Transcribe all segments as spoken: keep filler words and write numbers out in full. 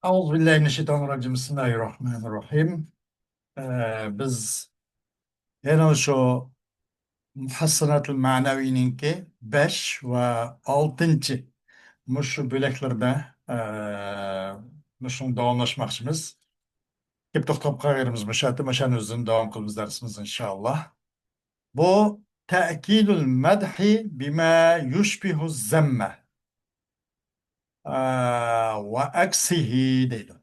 أعوذ بالله من الشيطان الرجيم. بسم الله الرحمن الرحيم. ئە، بىز يەنە شۇ مۇھەسسىناتۇل مەنەۋىنىڭكى بەش ۋە ئالتىنچى مۇشۇ بۆلەكلىرىدە، ئە، مۇشۇنى داۋاملاشماقچىمىز. كېلىپ توختاپ قالغىنىمىز مۇشۇ يەردە، مۇشۇنىڭ ئۆزىدىن داۋام قىلىمىز دەرسىمىزنى ئىنشائاللا. بۇ تەكىدۇل مەدھى بىما يۇشبىھۇز زەممە. ئە، ۋە ئەكسىھى دەيدۇ.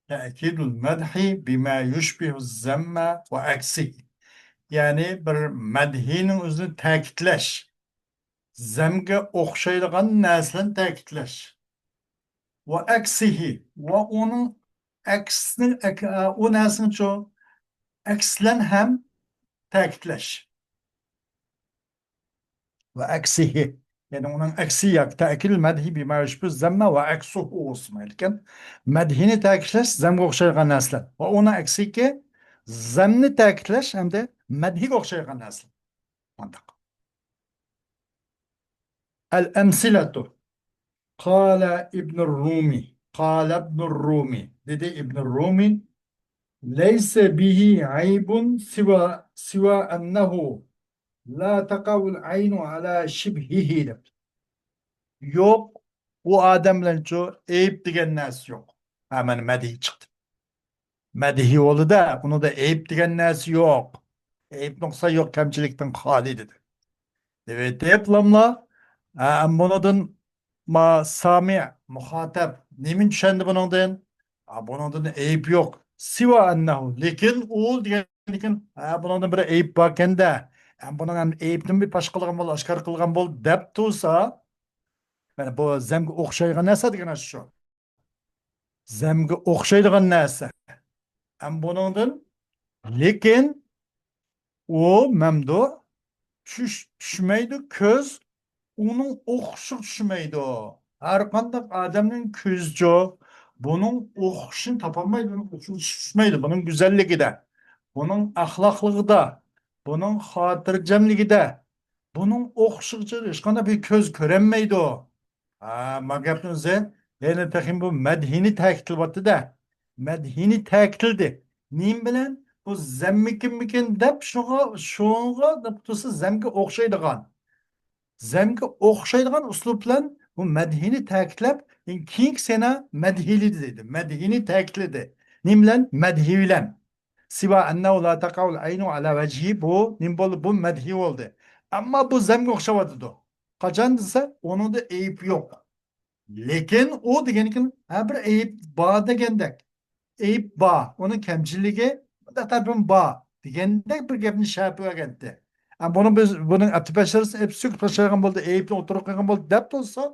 تەكىدۇل مەدھى بىما يۇشبىھۇز زەممە ۋە ئەكسىھى. يەنى بىر مەدھىنىڭ ئۆزىنى تەكىتلەش، زەمگە ئوخشايدىغان نەرسىلەرنى تەكىتلەش. ۋە ئەكسىھى، ۋە ئۇنىڭ ئەكسىنى، ئەك-، ئە، ئۇ نەرسىنىچۇ ئەكسىلەن ھەم تەكىتلەش. ۋە ئەكسىھى. يەنى ئۇنىڭ ئەكسى ياكى تەكىدۇل مەدھى بىما يۇشبىھۇز زەممە ۋە ئەكسۇھۇ بولسا مەيلىكەن. مەدھىنى تەكىتلەش زەمگە ئوخشايدىغان نەرسىلەر. ۋە ئۇنىڭ ئەكسىكى زەمنى تەكىتلەش ھەمدە مەدھىگە ئوخشايدىغان نەرسىلەر. مانداق. ئەل ئەمسىلەتۇ. قال ابن الرومي. قال ابن الرومي. دېدى ئىبن رۇمى. ليس به عيب سوى، سوى أنه لا تقع العين على شبهه دەپتۇ. يوق، ئۇ ئادەم بىلەنچۇ ئەيىب دېگەن نەرسە يوق. ھە، مانا مەدھىي چىقتى. مەدھىي بولدى-دە، ئۇنىڭدا ئەيىب دېگەن نەرسە يوق. ئەيىب نۇقسان يوق، كەمچىلىكتىن خالىي دېدى. دېۋېتىپ لاملا، ھە، بۇنىڭدىن ما سامىع، مۇخاتەب نېمىنى چۈشەندى بۇنىڭدىن؟ ھە، بۇنىڭدىن ئەيىب يوق. سىۋا ئەننەھۇ، لېكىن ئۇ دېگەندىكىن، ھە، بۇنىڭدىن بىر ئەيىب باركەن-دە. ھە، بۇنىڭ ھەم ئەيىبنى بىر پاش قىلغان بول، ئاشكارا قىلغان بول دەپ تۇرسا، مانا بۇ زەمگە ئوخشايدىغان نەرسە دېگەن شۇ. زەمگە ئوخشايدىغان نەرسە. ھەم بۇنىڭدىن، لېكىن ئۇ مەمدۇ چۈش-، چۈشمەيدۇ، كۆز ئۇنىڭ ئوخشىشىغا چۈشمەيدۇ. ھەر قانداق ئادەمنىڭ كۆزىچۇ بۇنىڭ ئوخشىشىنى تاپالمايدۇ، بۇنىڭ ئوخشىشىغا چۈشمەيدۇ. بۇنىڭ گۈزەللىكىدە، بۇنىڭ ئەخلاقلىقىدا، بۇنىڭ خاتىرجەملىكىدە، بۇنىڭ ئوخشىشىغىچە ھېچقانداق بىر كۆز كۆرەلمەيدۇ. ھە، ما گەپنى ئۆزى، يەنە تېخى بۇ مەدھىينى تەكىتلەۋاتتى-دە. مەدھىينى تەكىتلىدى. نېمە بىلەن؟ بۇ زەممىكىنمىكىن دەپ شۇغا، شۇڭغا دەپ تۇرسا زەمگە ئوخشايدىغان. زەمگە ئوخشايدىغان ئۇسلۇب بىلەن بۇ مەدھىينى تەكىتلەپ، كېيىنكى سەنە مەدھىيلىدى دەيدۇ. مەدھىينى تەكىتلىدى. نېمە بىلەن؟ مەدھىي بىلەن. سىۋا ئەننەھۇ لا تەقەئۇل ئەينۇ ئەلا ۋەجھى، بۇ نېمە بولدى؟ بۇ مەدھىي بولدى. ئەمما بۇ زەمگە ئوخشاۋاتىدۇ. قاچان دېسە، ئۇنىڭدا ئەيىب يوق. لېكىن ئۇ دېگەنكىن، ھە، بىر ئەيىب بار دېگەندەك. ئەيىب بار، ئۇنىڭ كەمچىلىكى، بۇنداق تەرىپىمۇ بار دېگەندەك بىر گەپنى شەپىۋەرگەنتى. ھە، بۇنى بىز، بۇنىڭ ئەپتى بەشەرىسىنى ئەپ سۈكۈپ تاشلايدىغان بولدى، ئەيىبنى ئوتتۇرىغا قويغان بولدى دەپ تۇرسا،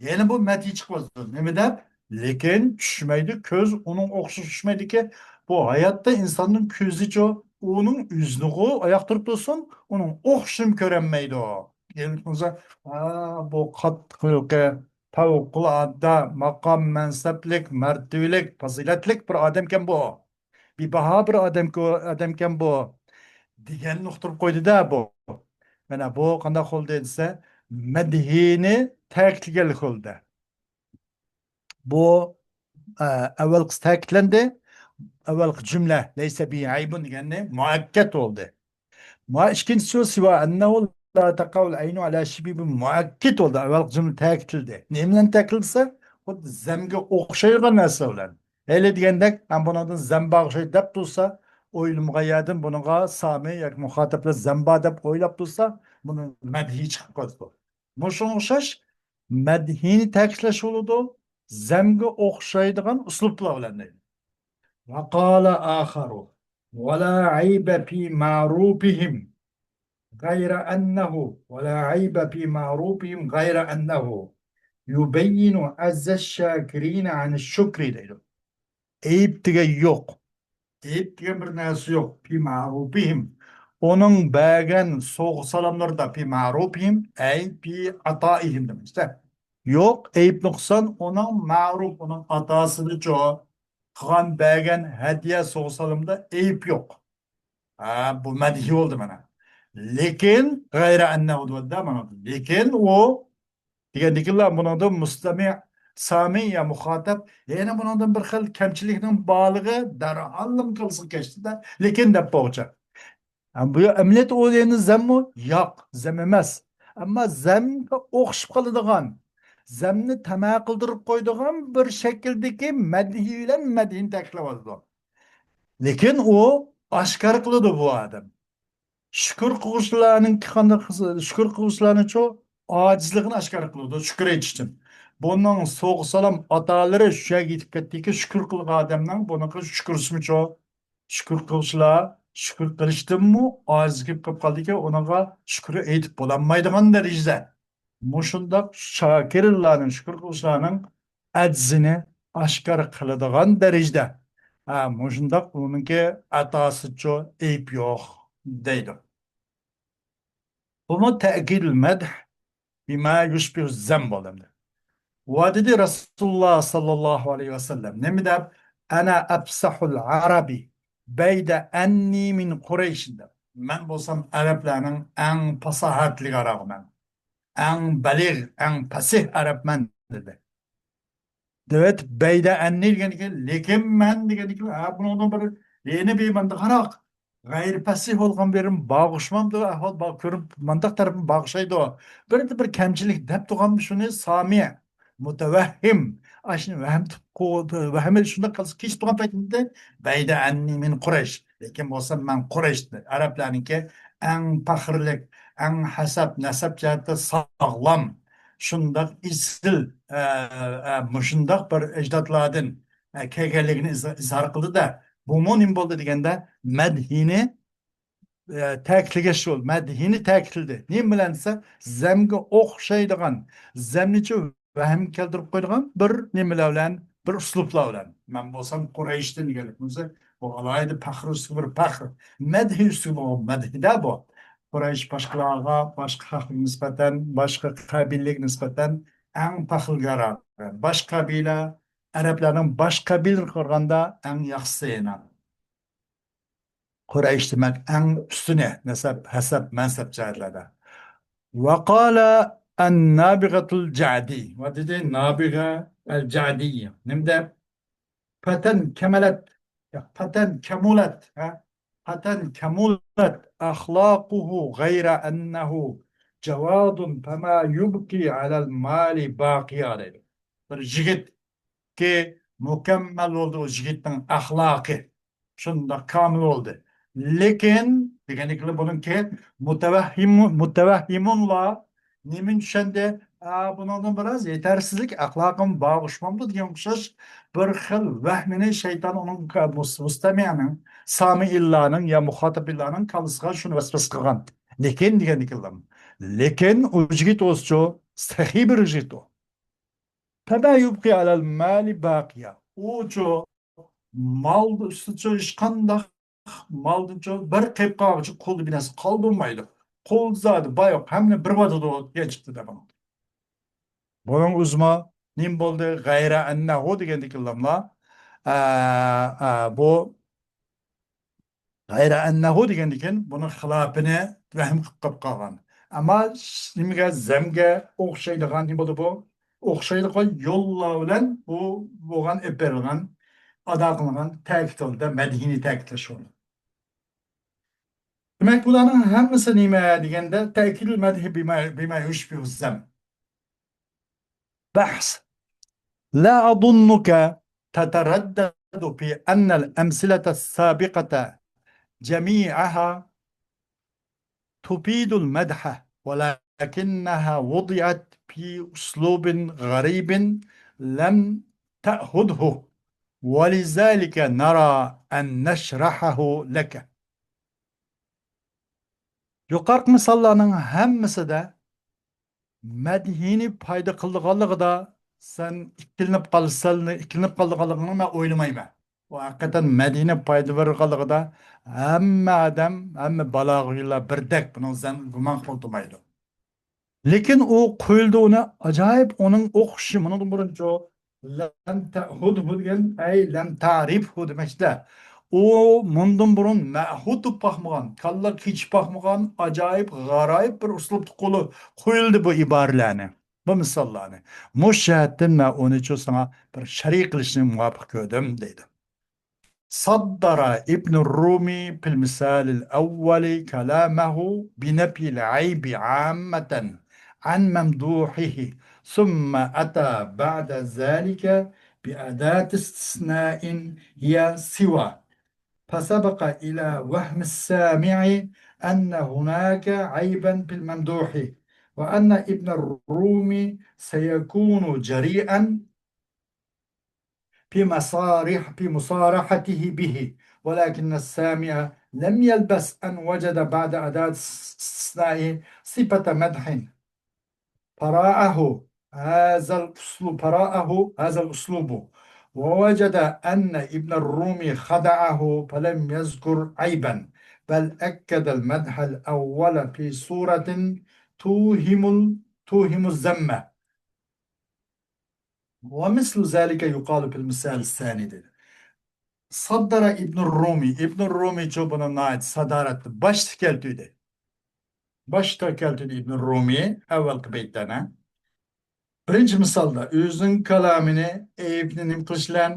يەنە بۇ مەدھىي چىقىۋاتىدۇ. نېمە دەپ؟ لېكىن چۈشمەيدۇ، كۆز ئۇنىڭ ئوخشىشى چۈشمەيدىكى، بۇ ھاياتتا ئىنساننىڭ كۆزىچۇ، ئۇنىڭ ئۆزىنىغۇ ئاياق تۇرۇپ تۇرسۇن، ئۇنىڭ ئوخشىشىنى كۆرەلمەيدۇ. يەنى بولسا، ھا، بۇ قاتتىق ھېلىقى پەۋقۇلئاددە ماقام مەنسەپلىك، مەرتىۋىلىك، پازىلەتلىك بىر ئادەمكەن بۇ. بىباھا بىر ئادەمكە-، ئادەمكەن بۇ. دېگەننى ئۇقتۇرۇپ قويدى-دە بۇ. مانا بۇ قانداق قىلدى دېسە، مەدھىينى تەكىتلىگەنلىك قىلدى. بۇ، ئە، ئەۋۋەلقىسى تەكىتلەندى. ئەۋۋەلقى جۈملە، لەيسە بىھى ئەيبۇن دېگەننى مۇئەككەت بولدى. ما ئىككىنچىسى، سىۋا ئەننەھۇ لا تەقەئۇل ئەينۇ ئەلا شىبىھى، بۇ مۇئەككەت بولدى. ئەۋۋەلقى جۈملە تەكىتلىدى. نېمە بىلەن تەكىتلىسە، خۇددى زەمگە ئوخشايدىغان نەرسە بىلەن. ھېلى دېگەندەك، ھەم بۇنىڭدىن زەمباغا ئوخشايدۇ دەپ تۇرسا، ئويلىمىغان يەردىن بۇنىڭغا سامى ياكى مۇخاتەپلەر زەمبا دەپ ئويلاپ تۇرسا، بۇنى مەدھىي چىقىپ قالىدۇ. مۇشۇنىڭغا ئوخشاش مەدھىينى تەكىتلەش بولىدۇ، زەمگە ئوخشايدىغان ئۇسلۇبلار بىلەن دەيدۇ. وقال آخر، ولا عيب في معروفهم غير أنه، ولا عيب في معروفهم غير أنه يبين عجز الشاكرين عن الشكر دەيدۇ. ئەيىب دېگەن يوق. ئەيىب دېگەن بىر نەرسە يوق. في معروفهم. ئۇنىڭ بەرگەن سوۋغا سالاملىرىدا، في معروفهم، أي في عطائهم دېمەكچى. يوق، ئەيىب نۇقسان ئۇنىڭ مەرۇپ، ئۇنىڭ ئاتاسىدىچۇ، قىلغان بەرگەن ھەدىيە سوۋغا سالامدا ئەيىب يوق. ھە، بۇ مەدھىي بولدى مانا. لېكىن، غەيرە ئەننەھۇ دېدى مانا. لېكىن ئۇ دېگەندىكىنلا بۇنىڭدا مۇستەمىئ سامىئ يا مۇخاتەب، يەنە بۇنىڭدىن بىر خىل كەمچىلىكنىڭ بارلىقى دەرھاللا كاللىسىغا كەچتى-دە، لېكىن دەپ بولغۇچە. ھە، بۇ ئەمەلىيەتتە ئۇ يەنە زەممۇ؟ ياق، زەم ئەمەس. ئەمما زەمگە ئوخشىشىپ قالىدىغان، زەمنى تەمە قىلدۇرۇپ قويىدىغان بىر شەكىلدىكى مەدھىي بىلەن مەدھىينى تەكىتلەۋاتىدۇ. لېكىن ئۇ ئاشكارا قىلىدۇ بۇ ئادەم. شۈكۈر قىلغۇچىلارنىڭكى قانداق قىلسا، شۈكۈر قىلغۇچىلارنىڭچۇ ئاجىزلىقىنى ئاشكارا قىلىدۇ، شۈكۈر ئېيتىشتىن. بۇنىڭ سوغۇق سالام ئاتالىرى شۇ يەرگە يېتىپ كەتتىكى، شۈكۈر قىلغان ئادەمنىڭ بۇنىڭغا شۈكۈرسىمىچۇ؟ شۈكۈر قىلغۇچىلار شۈكۈر قىلىشتىنمۇ ئاجىز كېلىپ قالىدىكەن، ئۇنىڭغا شۈكۈر ئېيتىپ بولالمايدىغان دەرىجىدە. مۇشۇنداق شاكىرلارنىڭ، شۈكۈر قىلغۇچىلارنىڭ ئەجزىنى ئاشكارا قىلىدىغان دەرىجىدە. ھە، مۇشۇنداق ئۇنىڭكى ئاتاسىچۇ ئەيىب يوق دەيدۇ. بۇمۇ تەئكىدۇل مەدھ بىما يۇشبىھۇ زەم بولدى. ۋە دېدى رەسۇلۇللا ساللاللاھۇ ئەلەيھى ۋەسەللەم، نېمە دەپ؟ «ئەنە ئەپسەھۇل ئەرەبى بەيدە ئەننى مىن قۇرەيشىن» دەپ. مەن بولسام ئەرەبلەرنىڭ ئەڭ پاساھەتلىك ئەرەبىمەن. ئەڭ بەلىغ، ئەڭ پەسىھ ئەرەبمەن دېدى. دەۋەت بەيدە ئەننى دېگەندىكىن، لېكىن مەن دېگەندىكىن، ھە، بۇنىڭدىن بىر يەنە بىر مەندە قاراق. غەيرىي پەسىھ بولغان بىرىم باغۇشمامدۇ، ئەھۋال باغ كۆرۈپ، مانداق تەرىپىم باغۇشايدۇ. بىر، بىر كەمچىلىك دەپ تۇرغان شۇنى سامىئ، مۇتەۋەھھىم، ئاشۇنى ۋەھىم تۇتۇپ قو-، ۋەھىمى شۇنداق قىلسا كېچىپ تۇرغان پەيتىمدە، بەيدە ئەننى مىن قۇرەيش. لېكىن بولسا مەن قۇرەيش، ئەرەبلەرنىڭكى ئەڭ پەخىرلىك، ئەڭ ھەسەب، نەسەب جەھەتتە ساغلام، شۇنداق ئېسىل، ئە، ئە، مۇشۇنداق بىر ئەجدادلاردىن، ئە، كەلگەنلىكىنى ئىز-، ئىزھار قىلدى-دە. بۇمۇ نېمە بولدى دېگەندە، مەدھىنى، ئە، تەكىتلىگەچ بولدى. مەدھىنى تەكىتلىدى. نېمە بىلەن دېسە، زەمگە ئوخشايدىغان، زەمنىچۇ ۋەھىمگە كەلتۈرۈپ قويىدىغان بىر نېمىلەر بىلەن، بىر ئۇسلۇبلار بىلەن. مەن بولسام قۇرەيشتىن دېگەنلىك بولسا، بۇ ئالاھىدە پەخىر ئۈستىگە بىر پەخىر. مەدھى ئۈستىگە بولغان مەدھىدە بۇ. قۇرەيش باشقىلارغا، باشقا خەققە نىسبەتەن، باشقا قەبىلىگە نىسبەتەن ئەڭ پەخىرگە لايىق. باشقا قەبىلە، ئەرەبلەرنىڭ باشقا قەبىلىگە قارىغاندا ئەڭ ياخشىسى ئېنىق. قۇرەيش دېمەك ئەڭ ئۈستۈنى، نەسەب، ھەسەب، مەنسەپ جەھەتلەردە. ۋەقالە ئەن نابىغەتۇل جەدى. ۋە دېدى نابىغە ئەل جەدى. نېمە دەپ؟ پەتەن كەمەلەت. يا، پەتەن كەمۇلەت. ھە؟ پەتەن كەمۇلەت ئەخلاقۇھۇ غەيرە ئەننەھۇ جەۋادۇن پەما يۇبقى ئەلەل مالى باقىيا دەيدۇ. بىر يىگىتكى مۇكەممەل بولدى ئۇ يىگىتنىڭ ئەخلاقى. شۇنداق كامىل بولدى. لېكىن دېگەندىكىلا بۇنىڭكى مۇتەۋەھھىم-، مۇتەۋەھھىمۇنلار نېمىنى چۈشەندى؟ ئا، بۇنىڭدىن بىراز يېتەرسىزلىك، ئەخلاقىم باغۇشمامدۇ دېگەن ئوخشاش بىر خىل ۋەھمىنى شەيتان ئۇنىڭ مۇس-، مۇستەمىئنىڭ، سامىئىنلارنىڭ يا مۇخاتىبىنلارنىڭ كاللىسىغا شۇنى ۋەسۋەسە قىلغان. لېكىن دېگەندىكىلا، لېكىن ئۇ يىگىت ئۆزىچۇ سېخىي بىر يىگىت ئۇ. پەما يۇبقى ئەلەل مالى باقىيا. ئۇچۇ مال ئۈستىچۇ ھېچقانداق مالدىنچۇ بىر قېلىپ قالغۇچە قولدا بىر نەرسە قالدۇرمايدۇ. قولدا زادى بار يوق، ھەممىنى بېرىۋاتىدۇ دېگەن چىقتى دەپ. بۇنىڭ ئۆزىمۇ نېمە بولدى؟ غەيرە ئەننەھۇ دېگەندىكىنلاملا، ئە، ئە، بۇ غەيرە ئەننەھۇ دېگەندىكىن بۇنىڭ خىلاپىنى ۋەھىم قىلىپ قېلىپ قالغان. ئەمما نېمىگە، زەمگە ئوخشايدىغان نېمە بولدى بۇ؟ ئوخشايدىغان يوللار بىلەن بۇ بولغان ئېلىپ بېرىلغان، ئادا قىلىنغان تەكىت بولدى، مەدھىنى تەكىتلەش بولدى. دېمەك، بۇلارنىڭ ھەممىسى نېمە دېگەندە، تەكىدۇل مەدھى بىما، بىما يۇشبىھۇ زەم. بەھس. لا أظنك تتردد في أن الأمثلة السابقة جميعها تفيد المدح، ولكنها وضعت في أسلوب غريب لم تعهده، ولذلك نرى أن نشرحه لك. يۇقىرىقى مىساللارنىڭ ھەممىسىدە مەدھىنى پايدا قىلىدىغانلىقىدا سەن ئىككىلىنىپ قالىسەن، ئىككىلىنىپ قالىدىغانلىقىنى مەن ئويلىمايمەن. ئۇ ھەقىقەتەن مەدھىنى پايدا بېرىدىغانلىقىدا ھەممە ئادەم، ھەممە بالاغىيلار بىردەك بۇنىڭ زەن-، گۇمان قىلدۇرمايدۇ. لېكىن ئۇ قۇيۇلدى ئۇنى ئاجايىپ ئۇنىڭ ئوخشىشى، مۇنىڭدىن بۇرۇنچۇ لەم تەئھۇدھۇ دېگەن، ئەي لەم تەرىفھۇ دېمەكچىدە. ئۇ مۇندىن بۇرۇن مەئھۇد بولۇپ باقمىغان، كاللا قېچىپ باقمىغان ئاجايىپ غارايىپ بىر ئۇسلۇبتا قولى قويۇلدى بۇ ئىبارىلەرنى. بۇ مىساللارنى. مۇشۇ جەھەتتىن مەن ئۇنىچۇ ساڭا بىر شەرھ قىلىشنى مۇۋاپىق كۆردۈم، دەيدۇ. صدر ابن الرومي في المثال الأول كلامه بنفي العيب عامة عن ممدوحه، ثم أتى بعد ذلك بأداة استثناء هي سوى، فسبق إلى وهم السامع أن هناك عيبا في الممدوح، وأن ابن الرومي سيكون جريئا في مصارح-، في مصارحته به، ولكن السامع لم يلبث أن وجد بعد أداة الاستثناء صفة مدح فراءه هذا الأسلوب، فراءه هذا الأسلوب، ووجد أن ابن الرومي خدعه فلم يذكر عيبا، بل أكد المدح الأول في صورة توهم ال-، توهم الذم. ومثل ذلك يقال في المثال الثاني، دېدى. صدر ابن الرومي، ئىبنۇ رۇمىيچۇ بۇنى ناھايىتى سادارەتلىك باشتا كەلتۈردى. باشتا كەلتۈردى ئىبنۇ رۇمىي ئەۋۋەلقى بەيتلەرنى. بىرىنچى مىسالدا ئۆزىنىڭ كالامىنى ئەيىبنى نېمە قىلىش بىلەن،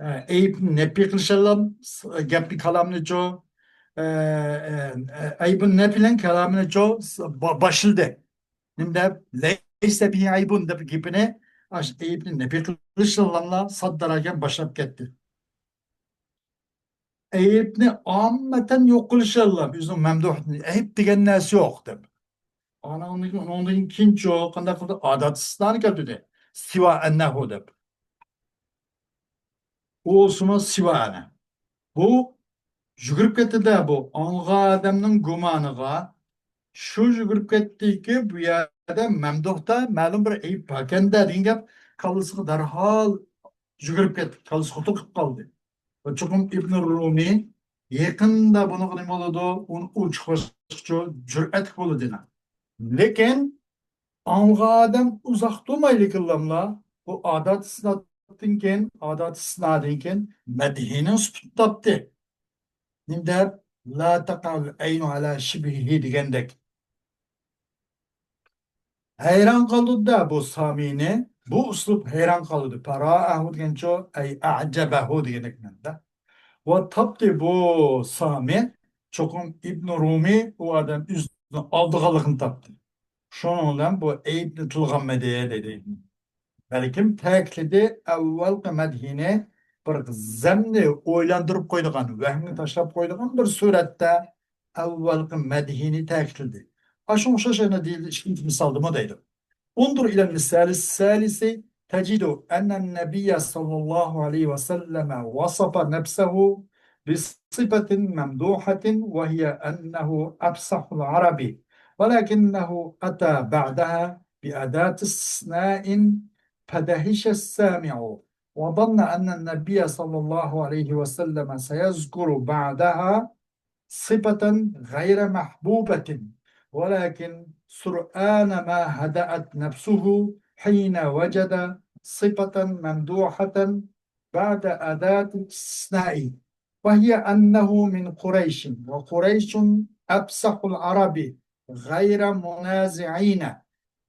ئە، ئەيىبنى نەپى قىلىش بىلەن گەپنى، كالامنىچۇ، ئە، ئە، ئەيىبنى نەپى بىلەن كالامنىچۇ با-، باشلىدى. نېمە دەپ؟ لەيسە بىھى ئەيبۇن دەپ گېپىنى، ئاشۇ ئەيىبنى نەپى قىلىش بىلەنلا ساددارا گەپ باشلاپ كەتتى. ئەيىبنى ئاممەتەن يوق قىلىش بىلەنلا ئۆزىنىڭ مەمدۇھىدىن ئەيىب دېگەن نەرسە يوق دەپ. ئانىڭدىن، ئۇنىڭدىن كېيىنچۇ قانداق قىلدى؟ ئادات ئىستىسنانى كەلتۈردى. سىۋا ئەننەھۇ دەپ. ئۇ بولسىمۇ سىۋا ئەنە. بۇ يۈگۈرۈپ كەتتى-دە، بۇ ئاڭلىغان ئادەمنىڭ گۇمانىغا شۇ يۈگۈرۈپ كەتتىكى، بۇ يەردە مەمدۇھتا مەلۇم بىر ئەيىب باركەن-دە دېگەن گەپ كاللىسىغا دەرھال يۈگۈرۈپ كەتتى، كاللىسى خوتۇرقۇپ قالدى. چوقۇم ئىبنۇ رۇمى يېقىندا بۇنىڭغا نېمە بولىدۇ، ئۇنى ئوچۇقلاشقىچۇ جۈرئەتلىك بولىدۇ. لېكىن ئاڭلىغان ئادەم ئۇزاق تۇرمايدىكەنلاملا، بۇ ئادات ئىسنادتىن كېيىن، ئادات ئىسنادىن كېيىن مەدھىينىڭ سۈپىتىنى تاپتى. نېمە دەپ؟ لا تەقەئۇل ئەينۇ ئەلا شىبھىھى دېگەندەك. ھەيران قالدى-دە بۇ سامىنى، بۇ ئۇسلۇب ھەيران قالدى. پارائەھۇ دېگەنچۇ، ئەي ئەجەبەھۇ دېگەندەك مەنىدە. ۋە تاپتى بۇ سامى، چوقۇم ئىبنۇ رۇمى ئۇ ئادەم ئۆزىنى ئالدىغانلىقىنى تاپتى. شۇنىڭ بىلەن بۇ ئەيىبنى تىلغا ئالمىدى دەيدۇ. بەلكىم تەكىتلىدى، ئەۋۋەلقى مەدھىينى بىر زەمنى ئويلاندۇرۇپ قويىدىغان، ۋەھمگە تاشلاپ قويىدىغان بىر سۈرەتتە ئەۋۋەلقى مەدھىينى تەكىتلىدى. ئاشۇنىڭغا ئوخشاش يەنە دېيىلدى ئىككىنچى مىسالدىمۇ دەيدۇ. انظر إلى المثال الثالث تجد أن النبي صلى الله عليه وسلم وصف نفسه بصفة ممدوحة وهي أنه أفصح العرب، ولكنه أتى بعدها بأداة استثناء فدهش السامع وظن أن النبي صلى الله عليه وسلم سيذكر بعدها صفة غير محبوبة، ولكن سرعان ما هدأت نفسه حين وجد صفة ممدوحة بعد أداة الاستثناء، وهي أنه من قريش، وقريش أفصح العرب غير منازعين،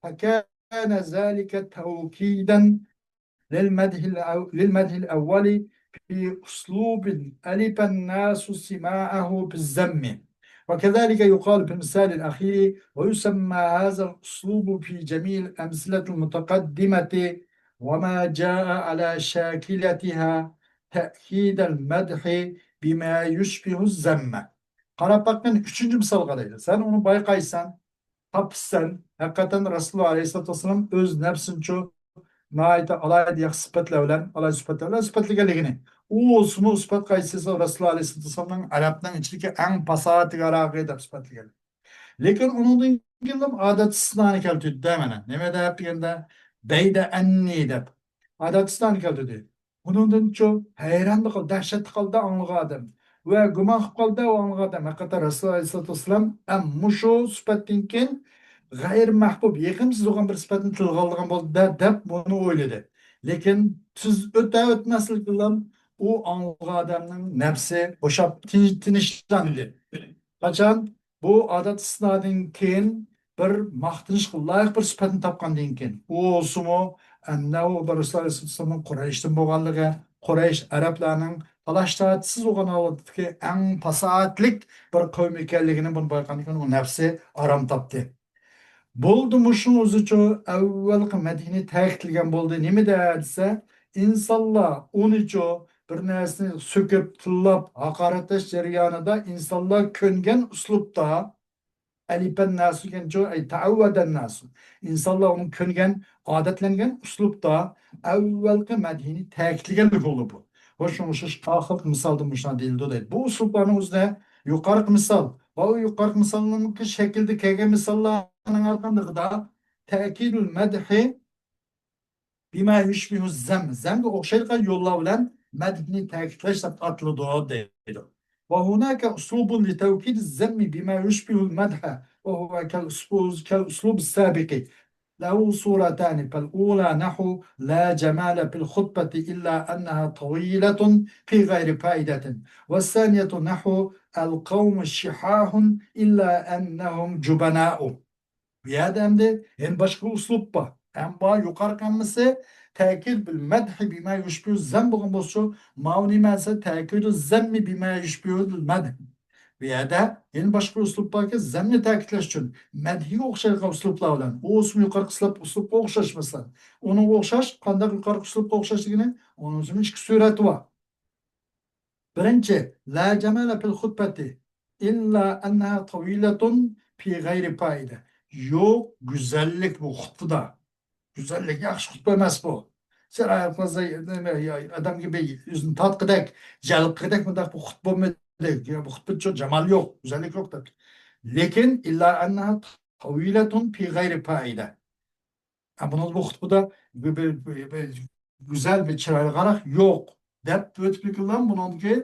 فكان ذلك توكيدا للمدح الأو-، للمدح الأول في أسلوب ألف الناس سماعه بالذم. وكذلك يقال في المثال الأخير، ويسمى هذا الأسلوب في جميع الأمثلة المتقدمة وما جاء على شاكلتها تأكيد المدح بما يشبه الذم. قاراپ باققىن، ئۈچىنچى مىسالغا دەيدۇ. سەن ئۇنى بايقايسەن، تاپىسەن، ھەقىقەتەن رەسۇلۇللا ئەلەيھىسسالاتۇ ۋەسسالام ئۆز نەپسىنىچۇ ناھايىتى ئالاھىدە ياخشى سۈپەتلەر بىلەن، ئالاھىدە سۈپەتلەر بىلەن سۈپەتلىگەنلىكىنى. ئۇ بولسىمۇ سۈپەت قايسى دېسە، رەسۇلۇللا ئەلەيھىسسالاتۇ ۋەسسالامنىڭ ئەرەبنىڭ ئىچىدىكى ئەڭ پاساھەتلىك ئارىغى دەپ سۈپەتلىگەن. لېكىن ئۇنىڭدىن كېيىن ئادەت ئىستىسنانى كەلتۈردى مانا. نېمە دەپ دېگەندە، بەيدە ئەننى دەپ ئادەت ئىستىسنانى كەلتۈردى. ئۇنىڭدىنچۇ ھەيراندا قالدى، دەھشەتتە قالدى ئاڭلىغان ئادەم. ۋە گۇمان قىلىپ قالدى ئۇ ئاڭلىغان ئادەم. ھەقىقەتەن رەسۇلۇللا ئەلەيھىسسالاتۇ ۋەسسالام ئەم مۇشۇ سۈپەتتىن كېيىن غەيرىي مەھبۇب، يېقىمسىز بولغان بىر سۈپەتنى تىلغا ئالىدىغان بولدى دە-، دەپ بۇنى ئويلىدى. لېكىن تېز ئۆتە ئۆتمەسلىكلا ئۇ ئاڭلىغان ئادەمنىڭ نەپسى بوشاپ تىنچ-، تىنچلاندى. قاچان بۇ ئادەت ئىستىسنادىن كېيىن بىر ماختىنىشقا لايىق بىر سۈپەتنى تاپقاندىن كېيىن، ئۇ بولسىمۇ، ئەننەھۇ رەسۇلۇللاھ ئەلەيھىسسالامنىڭ قۇرەيشتىن بولغانلىقى، قۇرەيش ئەرەبلەرنىڭ تالاش تارتىشسىز بولغان ھالەتتىكى ئەڭ پاساھەتلىك بىر قەۋم ئىكەنلىكىنى بۇنى بايقىغاندىن كېيىن ئۇ نەپسى ئارام تاپتى. بولدى، مۇشۇنىڭ ئۆزىچۇ ئەۋۋەلقى مەدھىنى تەكىتلىگەن بولدى. نېمىدە دېسە، ئىنسانلار ئۇنىچۇ بىر نەرسىنى سۆكۈپ، تىللاپ، ھاقارەتلەش جەريانىدا ئىنسانلار كۆنگەن ئۇسلۇبتا، ئەلىپەن ناسۇ دېگەنچۇ، ئەي تەئەۋۋەدەن ناسۇ. ئىنسانلار ئۇنىڭ كۆنگەن، ئادەتلەنگەن ئۇسلۇبتا ئەۋۋەلقى مەدھىنى تەكىتلىگەنلىك بولدى بۇ. ھوش، شۇڭا شۇ ئاخىرقى مىسالدا مۇشۇنداق دېيىلىدۇ دەيدۇ. بۇ ئۇسلۇبلارنىڭ ئۆزىدە يۇقىرىقى مىسال ۋە ئۇ يۇقىرىقى مىسالنىڭكى شەكلىدە كەلگەن مىساللارنىڭ ھەرقاندىقىدا تەكىدۇل مەدھى بىما يۇشبىھۇ زەم، زەمگە ئوخشايدىغان يوللار بىلەن مەدھنى تەكىتلەش دەپ ئاتىلىدۇ دەيدۇ. وهناك أسلوب لتوكيد الذم بما يشبه المدح، وهو كالأسلوب، كالأسلوب السابق. له صورتان، فالأولى نحو لا جمال في الخطبة إلا أنها طويلة في غير فائدة، والثانية نحو القوم شحاح إلا أنهم جبناء. بۇ يەردە ئەمدى يەنە باشقا ئۇسلۇب بار. ئەمما يۇقىرىقى ھەممىسى تەكىد بىل مەدھى بىما يۇشبىھۇ زەم بولغان بولسىچۇ، ماۋۇ نېمە دېسە تەكىدۇ زەممى بىما يۇشبىھۇ مەدھ. بۇ يەردە يەنە باشقا ئۇسلۇب باركى، زەمنى تەكىتلەش ئۈچۈن مەدھىگە ئوخشايدىغان ئۇسلۇبلار بىلەن، ئۇ ئۇسلۇب يۇقىرىقى ئۇسلۇب، ئۇسلۇبقا ئوخشاش مەسىلەن. ئۇنىڭغا ئوخشاش، قانداق يۇقىرىقى ئۇسلۇبقا ئوخشاش دېگىنى، ئۇنىڭ ئۈچۈن ئىككى سۈرەت بار. بىرىنچى، لا جمال في الخطبة إلا أنها طويلة في غير فائدة. يوق گۈزەللىك بۇ خۇتبىدا. گۈزەللىك، ياخشى خۇتبە ئەمەس بۇ. سەن ئايال قىزدا نېمە، يا، ئادەمگە بىر يۈزنى تارتقۇدەك، جەلپ قىلغۇدەك مۇنداق بىر خۇتبە بولمىدى. يا، بۇ خۇتبىدا جامال يوق، گۈزەللىك يوق دەپ. لېكىن إلا أنها طويلة في غير فائدة. ھە، بۇنىڭدا بۇ خۇتبىدا بىر، بىر، بىر، بىر گۈزەل، بىر چىرايلىقراق يوق دەپ ئۆتۈپلىكىنلا بۇنىڭدىكى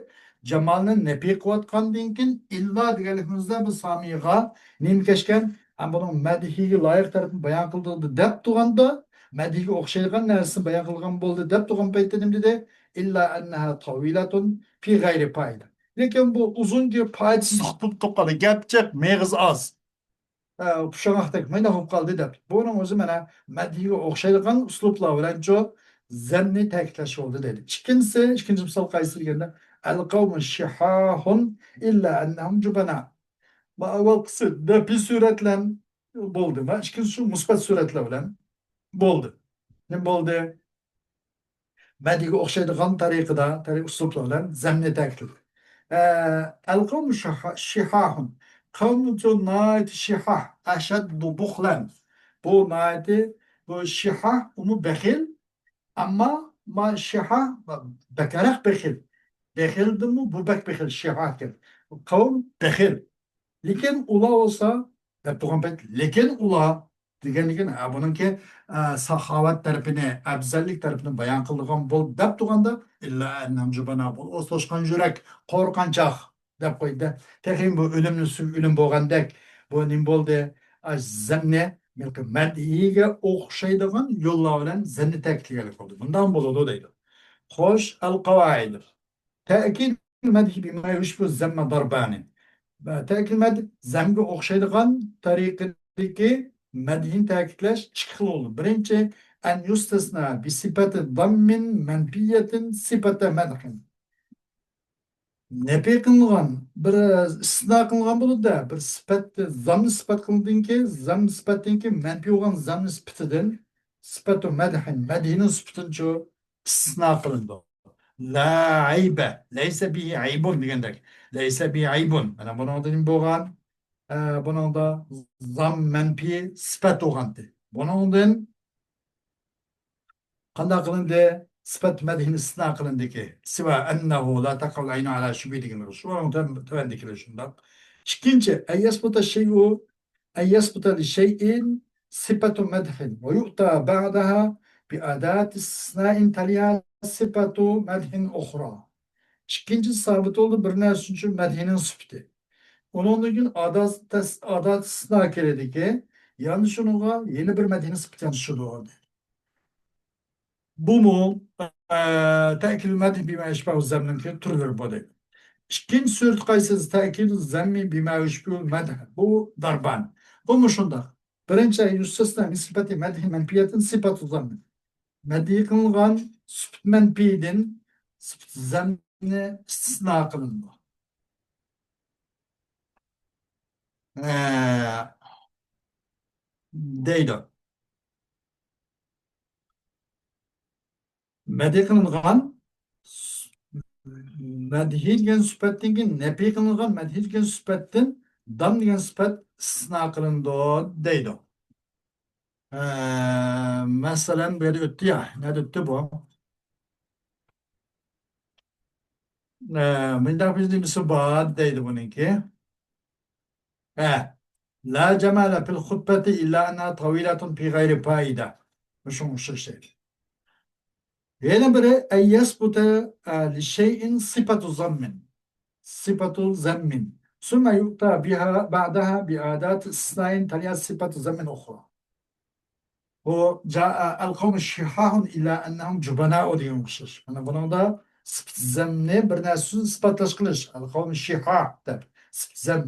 جامالنى نەپى قىلىۋاتقاندىن كېيىن، ئىللا دېگەنلىكىمىزدە بۇ سامىغا نېمە كەچكەن؟ ھەم بۇنىڭ مەدھىگە لايىق تەرىپىنى بايان قىلدى دەپ تۇرغاندا، مەدھىگە ئوخشايدىغان نەرسىنى بايان قىلغان بولدى دەپ تۇرغان پەيتتە نېمە دېدى؟ إلا أنها طويلة في غير فائدة. لېكىن بۇ ئۇزۇنچە پايدىسىز خۇتبە بولۇپ قالدى. گەپ جىق، مېغىز ئاز. ئە، پۇشاڭاقتەك مايناق بولۇپ قالدى دەپ. بۇنىڭ ئۆزى مانا مەدھىگە ئوخشايدىغان ئۇسلۇبلار بىلەنچۇ زەمنى تەكىتلەش بولدى دەيدۇ. ئىككىنچىسى، ئىككىنچى مىسال قايسى دېگەندە، القوم شحاح إلا أنهم جبناء. ما ئاۋۋالقىسى نەپىي سۈرەت بىلەن بولدى. ما ئىككىنچىسى شۇ مۇسبەت سۈرەتلەر بىلەن بولدى. نېمە بولدى؟ مەدھىگە ئوخشايدىغان تەرىقىدە، تەرىقە ئۇسلۇبلار بىلەن زەمنى تەكىتلىدى. ئە، القوم شح-، شحاح. قەۋم ناھايىتى شىھاھ، أشد بخلا. بۇ ناھايىتى، بۇ شىھاھ، ئۇمۇ بېخىل. ئەمما ما شىھاھ، بەكرەك بېخىل. بېخىلدىنمۇ بۇ بەك بېخىل، شىھاھ ئىكەن. قەۋم بېخىل. لېكىن ئۇلار بولسا، دەپ تۇرغان پەيت، لېكىن ئۇلار دېگەندىكىن، ھە، بۇنىڭكى، ئە، ساخاۋەت تەرىپىنى، ئەۋزەللىك تەرىپىنى بايان قىلىدىغان بولدى دەپ تۇرغاندا، إلا أنهم جبناء، بۇ توشقان يۈرەك، قورقۇنچاق دەپ قويدى. تېخى بۇ ئۆلۈمنى سۆيگۈ ئۆلۈم بولغاندەك، بۇ نېمە بولدى؟ ئە، زەمنى، مەدھىگە ئوخشايدىغان يوللار بىلەن زەمنى تەكىتلىگەنلىك بولدى. بۇنداق بولىدۇ دەيدۇ. خوش، القواعد. تەكىد مەدھى بىما يۇشبىھۇ زەممە ضربان. تەكىد مەدھ زەمگە ئوخشايدىغان تەرىقىدىكى مەدھىنى تەكىتلەش ئىككى خىل بولىدۇ. بىرىنچى، أن يستثنى بصفة ذم منفية صفة مدح. نەپى قىلىنغان، بىر ئىستىسنا قىلىنغان بولىدۇ-دە، بىر سۈپەت، زەمنى سۈپەت قىلغاندىن كېيىن، زەم سۈپەتتىن كېيىن مەنپىي بولغان زەمنى سۈپىتىدىن، سۈپەتۇ مەدھىن، مەدھىنىڭ سۈپىتىنىچۇ ئىستىسنا قىلىنىدۇ. لا ئەيبە، لەيسە بىھى ئەيبۇن دېگەندەك. لەيسە بىھى ئەيبۇن. مانا بۇنىڭدا نېمە بولغان؟ ئە، بۇنىڭدا زەم مەنپىي سۈپەت بولغانتى. بۇنىڭدىن قانداق قىلىندى؟ سۈپەت مەدھىنى ئىستىسنا قىلىندىكى. سىۋا ئەننەھۇ لا تەقەئۇل ئەينۇ ئەلا شۇبھى دېگەن شۇنىڭ تۆۋەندىكىلەر شۇنداق. ئىككىنچى، ئەن يەسبۇتە شەيئۇ، ئەن يەسبۇتە لىشەيئىن سىپەتۇ مەدھىن ۋە يۇئتى بەئدەھا بىئاداتى ئىستىسنائىن تەلىھا سىپەتۇ مەدھىن ئۇخرا. ئىككىنچى سابىت بولدى، بىر نەرسە ئۈچۈن مەدھىنىڭ سۈپىتى. ئۇنىڭدىن كېيىن ئادات، ئادات ئىستىسنا كېلىدىكى، يەنە شۇنىڭغا يەنە بىر مەدھىنىڭ سۈپىتى يەنە چۈشىدۇ. بۇمۇ، ئە، تەكىل مەدھ بىما يۇشبىھۇ زەمنىڭكى تۈرلىرى بولدى. ئىككىنچى سۈرىتى قايسى؟ تەكىل زەممى بىما يۇشبىھۇ مەدھ. بۇ دەربان. بۇمۇ شۇنداق. بىرىنچى، يۇستەسنا مىن سىپەتى مەدھى مەنپىيەتىن سىپەتۇ زەممىن. مەدھى قىلىنغان سۈپۈت مەنپىيدىن سۈپۈت زەمنى ئىستىسنا قىلىنىدۇ. ئە، دەيدۇ. مەدھى قىلىنغان مەدھى دېگەن سۈپەتتىن كېيىن نەپىي قىلىنغان مەدھى دېگەن سۈپەتتىن دام دېگەن سۈپەت ئىستىسنا قىلىنىدۇ دەيدۇ. ئە، مەسىلەن، بۇ يەردە ئۆتتى يا. نەدە ئۆتتى بۇ؟ ئە، مۇنداق بىر نېمىسى بار دەيدۇ بۇنىڭكى. ئە، لا جمال في الخطبة إلا أنها طويلة في غير فائدة. مۇشۇڭ ئوخشاش دەيدۇ. يەنە بىرى، أن يثبت، ئە، لشيء صفة ذم. صفة ذم. ثم يؤتى بها بعدها بأداة استثناء تليها صفة ذم أخرى. بۇ جاء القوم شحاح إلا أنهم جبناء دېگەن ئوخشاش. مانا بۇنىڭدا سۈپۈت زەمنى بىر نەرسە ئۈچۈن ئىسپاتلاش قىلىش. القوم شحاح دەپ سۈپۈت زەم،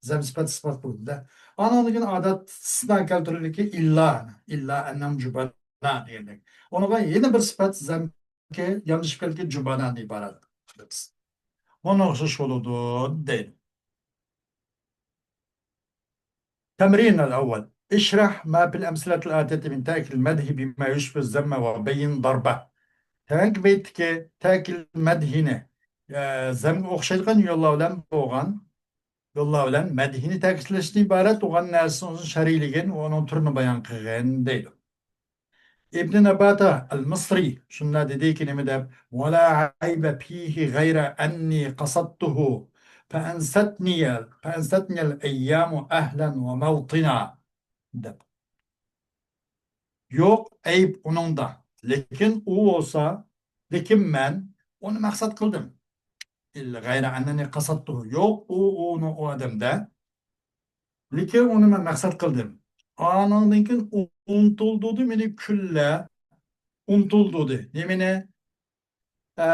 زەم سۈپەت ئىسپات قىلدى. ئانىڭدىن كېيىن ئادەت ئىستىسنا كەلتۈرۈلدىكى ئىللا، إلا أنهم جبناء دېگەندەك. ئۇنىڭغا يەنە بىر سۈپەت زەمكە ياندىشىپ كەلگەن جۇبانادىن ئىبارەت قىلىمىز. مانا ئوخشاش بولىدۇ دەيدۇ. تمرين الأول. اشرح ما في الأمثلة الآتية من تأكيد المدح بما يشبه الذم وبين ضربه. تۆۋەنكى بەيتتىكى تەكىد مەدھىنى، ئە، زەمگە ئوخشايدىغان يوللار بىلەن بولغان، يوللار بىلەن مەدھىنى تەكىتلەشتىن ئىبارەت بولغان نەرسىنى ئۇزۇن شەرھلىگىن، ئۇنىڭ تۈرىنى بايان قىلغىن دەيدۇ. ئىبن نەباتە ئەل مىسرى شۇنداق دېدىكى، نېمە دەپ، ولا عيب فيه غير أني قصدته فأنستني، فأنستني الأيام أهلا وموطنا دەپ. يوق ئەيىب ئۇنىڭدا، لېكىن ئۇ بولسا، لېكىن مەن ئۇنى مەقسەت قىلدىم. غير أنني قصدته. يوق، ئۇ، ئۇنى، ئۇ ئادەمدە. لېكىن ئۇنى مەن مەقسەت قىلدىم. ئانىڭدىن كېيىن ئۇ-، ئۇنتۇلدۇردى مېنى كۈنلەر، ئۇنتۇلدۇردى. نېمىنى؟ ئە،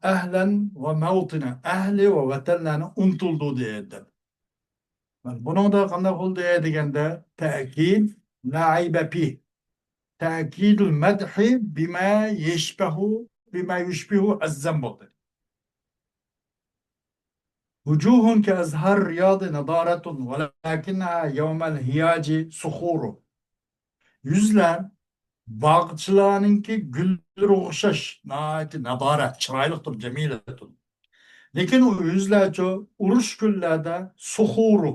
ئەھلەن ۋە مەۋتىنە، ئەھلى ۋە ۋەتەنلەرنى ئۇنتۇلدۇردى دەپ. مانا بۇنىڭدا قانداق بولدى دېگەندە، تەكىد، لا ئەيبە فى. تەكىدۇل مەدھى بىما يەشبەھۇ، بىما يۇشبىھۇ ئەززەم بولدى. ۋۇجۇھۇن كەئەزھار رىيادى نەدارەتۇن ۋەلەكىننەھا يەۋمەل ھىياجى سۇخۇرۇ. يۈزلەر باغچىلارنىڭكى گۈللىرىگە ئوخشاش ناھايىتى نەدارەت، چىرايلىقتۇر، جەمىلەتۇن. لېكىن ئۇ يۈزلەرچۇ ئۇرۇش كۈنلەردە سۇخۇرۇ،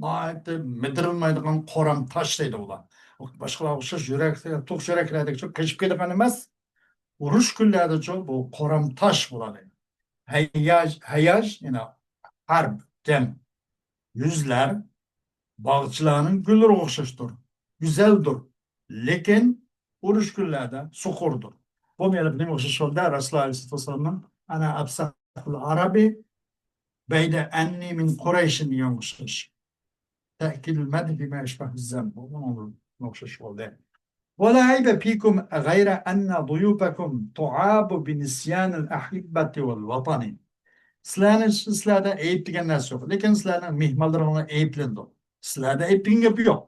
ناھايىتى مىدىرلىمايدىغان قورام تاش دەيدۇ ئۇلار. باشقىلارغا ئوخشاش يۈرەك، توق يۈرەكلەردەكىچۇ قېچىپ كېتىدىغان ئەمەس. ئۇرۇش كۈنلەردىچۇ بۇ قورام تاش بولىدۇ. ھەيياج، ھەيياج، يەنى ھەرب، جەڭ. يۈزلەر باغچىلارنىڭ گۈللىرىگە ئوخشاشتۇر، گۈزەلدۇر، لېكىن ئۇرۇش كۈنلەردە سوقۇردۇر. بۇمۇ يەنە نېمىگە ئوخشاش بولدى؟ رەسۇلۇللا ئەلەيھىسسالاتۇ ۋەسسالامنىڭ «ئەنا ئەپسەھۇل ئەرەبى بەيدە ئەننى مىن قۇرەيشىن» دېگەنگە ئوخشاش. تەكىدۇل مەدھى بىما يەشبەھۇ زەم. بۇ ئوخشاش بولدى. ولا عيب فيكم غير أن ضيوفكم تعاب بنسيان الأحبة والوطن. سىلەرنى، سىلەردە ئەيىب دېگەن نەرسە يوق. لېكىن سىلەرنىڭ مېھمانلىرىڭلار ئەيىبلىنىدۇ. سىلەردە ئەيىب دېگەن گەپ يوق.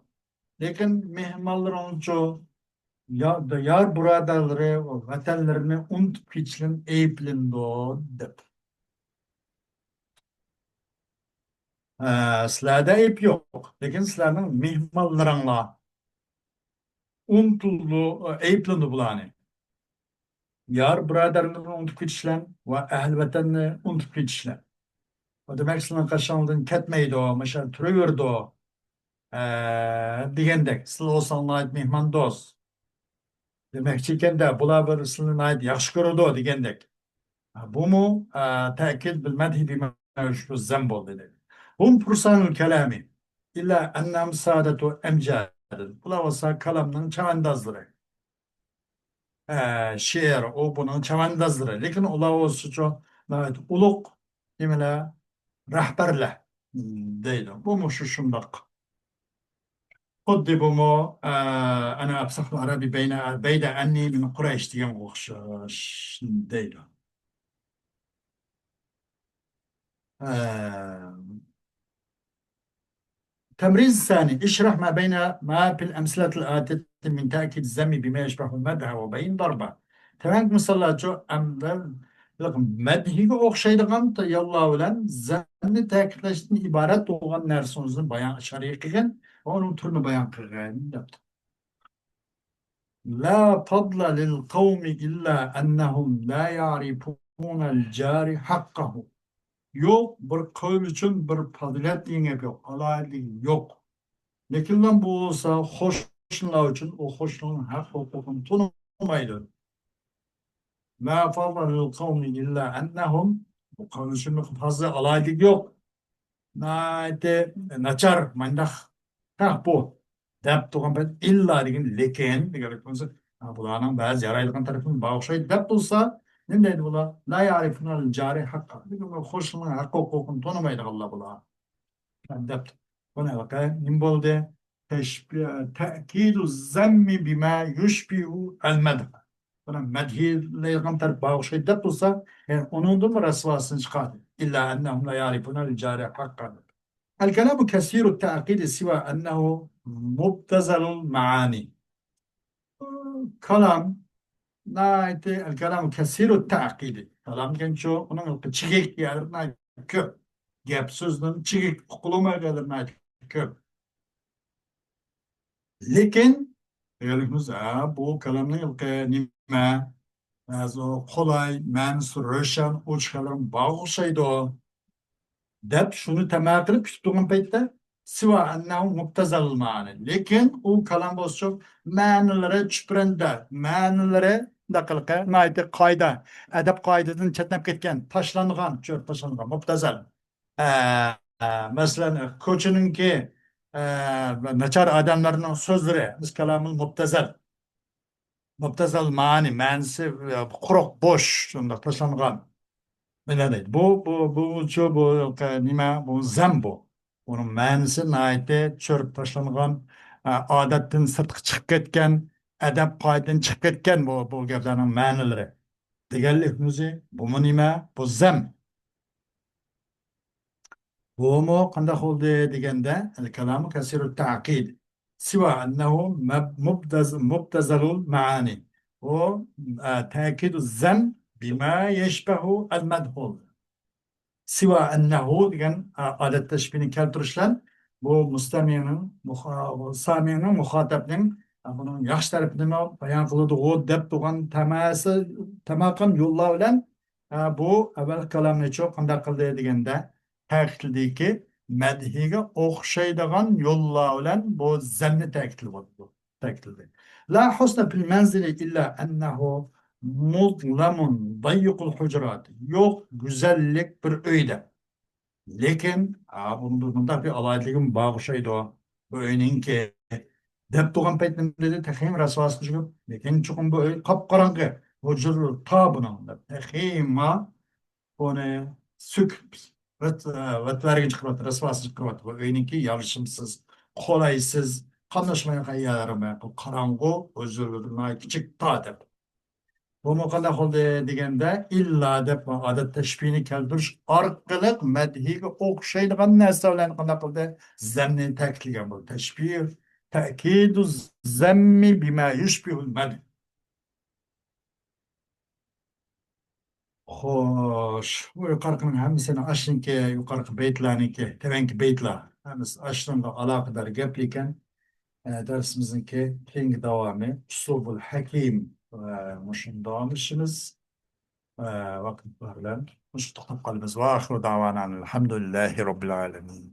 لېكىن مېھمانلىرىڭچۇ يا-، يار بۇرادەرلىرى ۋە ۋەتەنلىرىنى ئۇنتۇپ كېتىشلىرىنى ئەيىبلىنىدۇ دەپ. ئە، سىلەردە ئەيىب يوق. لېكىن سىلەرنىڭ مېھمانلىرىڭلار ئۇنتۇلىدۇ، ئەيىبلىنىدۇ بۇلارنى. يار بۇرادەرلىرىنى ئۇنتۇپ كېتىشلەن ۋە ئەھلى ۋەتەننى ئۇنتۇپ كېتىشلەن. ئۇ دېمەك، سىلىنىڭ قېشىڭدىن كەتمەيدۇ، مۇشۇ يەردە تۇرۇۋېرىدۇ، ئە، دېگەندەك. سىلەر بولساڭلار ناھايىتى مېھماندوست دېمەكچى ئىكەن-دە، بۇلار بىر سىلىنى ناھايىتى ياخشى كۆرىدۇ دېگەندەك. بۇمۇ، ئە، تەكىد بىل مەدھى بىما يەشبەھۇ زەم بولدى. ھۇم پۇرسانۇل كەلامى ئىللا ئەننەھۇم سادەتۇ ئەمجادىن. بۇلار بولسا كالامنىڭ چەۋەندازلىرى. ئە، شېئىر، ئۇ بۇنىڭ چەۋەندازلىرى. لېكىن ئۇلار بولسىچۇ ناھايىتى ئۇلۇغ نېمىلەر، رەھبەرلەر دەيدۇ. بۇمۇ شۇ شۇنداق. خۇددى بۇمۇ، ئە، «ئەنا ئەپسەھۇل ئەرەبى بەينە، بەيدە ئەننى مىن قۇرەيش» دېگەنگە ئوخشاش دەيدۇ. ئە، تمرين ثاني، اشرح ما بين ما في الأمثلة الآتية من تأكيد الذم بما يشبه المدح وبين ضربه. تۆۋەنكى مىساللارچۇ ئەمدى مەدھىگە ئوخشايدىغان يوللار بىلەن زەمنى تەكىتلەشتىن ئىبارەت بولغان نەرسىڭىزنى بايان، ئىشارە قىلغىن ۋە ئۇنىڭ تۈرىنى بايان قىلغىن دەپتۇ. لا فضل للقوم إلا أنهم لا يعرفون الجار حقه. يوق، بىر قەۋم ئۈچۈن بىر پازىلەت دېگەن گەپ يوق، ئالاھىدىلىكى يوق. لېكىنلا بولسا قوشنىلار ئۈچۈن ئۇ قوشنىنىڭ ھەق ھوقۇقىنى تونۇمايدۇ. لا فضل للقوم إلا أنهم، بۇ قەۋم ئۈچۈن بىر پازىلەت، ئالاھىدىلىكى يوق. ناھايىتى ناچار، مانداق، ھە، بۇ دەپ تۇرغان پەيت، ئىللا دېگەن، لېكىن دېگەنلىك بولسا، ھە، بۇلارنىڭ بەزى يارايدىغان تەرىپىمۇ بار ئوخشايدۇ دەپ تۇرسا، نېمە دەيدۇ بۇلار؟ لا يعرفون الجار حقه. لېكىن بۇ قوشنىنىڭ ھەق ھوقۇقىنى تونۇمايدىغانلار بۇلار. دەپ، بۇنى ھېلىقى نېمە بولدى؟ تەشبىھ، تەكىدۇ زەممى بىما يۇشبىھۇ ئەل مەدھ. بۇنى مەدھىيلەيدىغان تەرەپ بار ئوخشايدۇ دەپ تۇرسا، يەنى ئۇنىڭدىنمۇ رەسۋاسىنى چىقاردى. إلا أنهم لا يعرفون الجار حقه. الكلام كثير التعقيد سوى أنه مبتذل المعاني. كلام ناھايىتى، الكلام كثير التعقيد. كالام دېگەنچۇ، ئۇنىڭ چىگىك يەرلىرى ناھايىتى كۆپ. گەپ سۆزنىڭ چىگىك، ئۇقۇلمايدىغان يەرلىرى ناھايىتى كۆپ. لېكىن، دېگەنلىكىمىز، ھە، بۇ كالامنىڭ ھېلىقى نېمە؟ بەزى قولاي، مەنىسى روشەن، ئوچۇق كالام بار ئوخشايدۇ، دەپ شۇنى تەمە قىلىپ كۈتۈپ تۇرغان پەيتتە، سوى أنه مبتذل المعاني. لېكىن ئۇ كالام بولسىچۇ، مەنىلىرى چۈپرەندە، مەنىلىرى مۇنداق ھېلىقى ناھايىتى قائىدە، ئەدەپ قائىدىدىن چەتنەپ كەتكەن، تاشلانغان، چۆرۈپ تاشلانغان، مۇبتەزەل. ئە، ئە، مەسىلەن، كوچىنىڭكى، ئە، ناچار ئادەملەرنىڭ سۆزلىرى، بىز كالامۇل مۇبتەزەل. مۇبتەزەل مەنى، مەنىسى، ئە، قۇرۇق، بوش، شۇنداق تاشلانغان. مانا دەيدۇ. بۇ، بۇ، بۇچۇ، بۇ، ئە، نېمە؟ بۇ زەم بۇ. ئۇنىڭ مەنىسى ناھايىتى چۆرۈپ تاشلانغان، ئە، ئادەتتىن سىرتقا چىقىپ كەتكەن، ئەدەپ قائىدىدىن چىقىپ كەتكەن بۇ، بۇ گەپلەرنىڭ مەنىلىرى. دېگەنلىك ئۆزى، بۇمۇ نېمە؟ بۇ زەم. بۇمۇ قانداق بولدى دېگەندە، الكلام كثير التعقيد سوى أنه مب-، مبتذ-، مبتذل المعاني. ئۇ، ئە، تەكىدۇ زەم بىما يەشبەھۇ ئەل مەدھۇ. سوى أنه دېگەن، ئە، ئادەت تەشبىھىنى كەلتۈرۈش بىلەن بۇ مۇستەمىئنىڭ، مۇخا-، سامىئنىڭ، مۇخاتەپنىڭ، ئە، بۇنىڭ ياخشى تەرىپىنىمۇ بايان قىلىدىغۇ دەپ تۇرغان تەمەسى، تەمە قىلغان يوللار بىلەن، ئە، بۇ ئەۋۋەلقى كالامنىچۇ قانداق قىلدى دېگەندە، تەكىتلىدىكى، مەدھىگە ئوخشايدىغان يوللار بىلەن بۇ زەمنى تەكىتلىۋاتىدۇ. تەكىتلىدى. لا حسن في المنزل إلا أنه مظلم ضيق الحجرات. يوق گۈزەللىك بىر ئۆيدە. لېكىن، ئا، بۇنىڭدا مۇنداق بىر ئالاھىدىلىكىمۇ بار ئوخشايدۇ. بۇ ئۆينىڭكى دەپ تۇرغان پەيتىمدە تېخىمۇ رەسۋاسىغا چۈشۈپ، لېكىن چوقۇم بۇ ئۆي قاپقاراڭغۇ. ھۇجرا تا بۇنىڭ دەپ تېخىمۇ ئۇنى سۆكۈپ، ۋەت-، ۋەتلەرگە چىقىرىۋاتىدۇ، رەسۋاسىنى چىقىرىۋاتىدۇ. بۇ ئۆينىڭكى يارىشىمسىز، قولايسىز، قاملاشمايدىغان يەرلىرى، قاراڭغۇ، ھۇجرىلىرى ناھايىتى كىچىك، تا دەپ. بۇمۇ قانداق بولدى دېگەندە، ئىللا دەپ ئادەت تەشبىھىنى كەلتۈرۈش ئارقىلىق مەدھىگە ئوخشايدىغان نەرسە بىلەن قانداق قىلدى؟ زەمنى تەكىتلىگەن بولدى. تەشبىھ، تەكىدۇ زەممى بىما يۇشبىھۇل مەدھ. خوش، بۇ يۇقىرىقىنىڭ ھەممىسىنى ئاشنىڭكى، يۇقىرىقى بەيتلەرنىڭكى، تۆۋەنكى بەيتلەر ھەممىسى ئاشنىڭغا ئالاقىدار گەپلەر ئىكەن. ئە، دەرسىمىزنىڭكى كېيىنكى داۋامى ئۇسلۇبۇل ھەكىم. ئە، مۇشۇنى داۋاملىشىمىز. ئە، ۋاقىت بار بىلەن مۇشۇ توختاپ قالىمىز. ۋە ئاخىرۇ داۋانا ئەنىل ھەمدۇلىللاھى رەببىل ئالەمىن.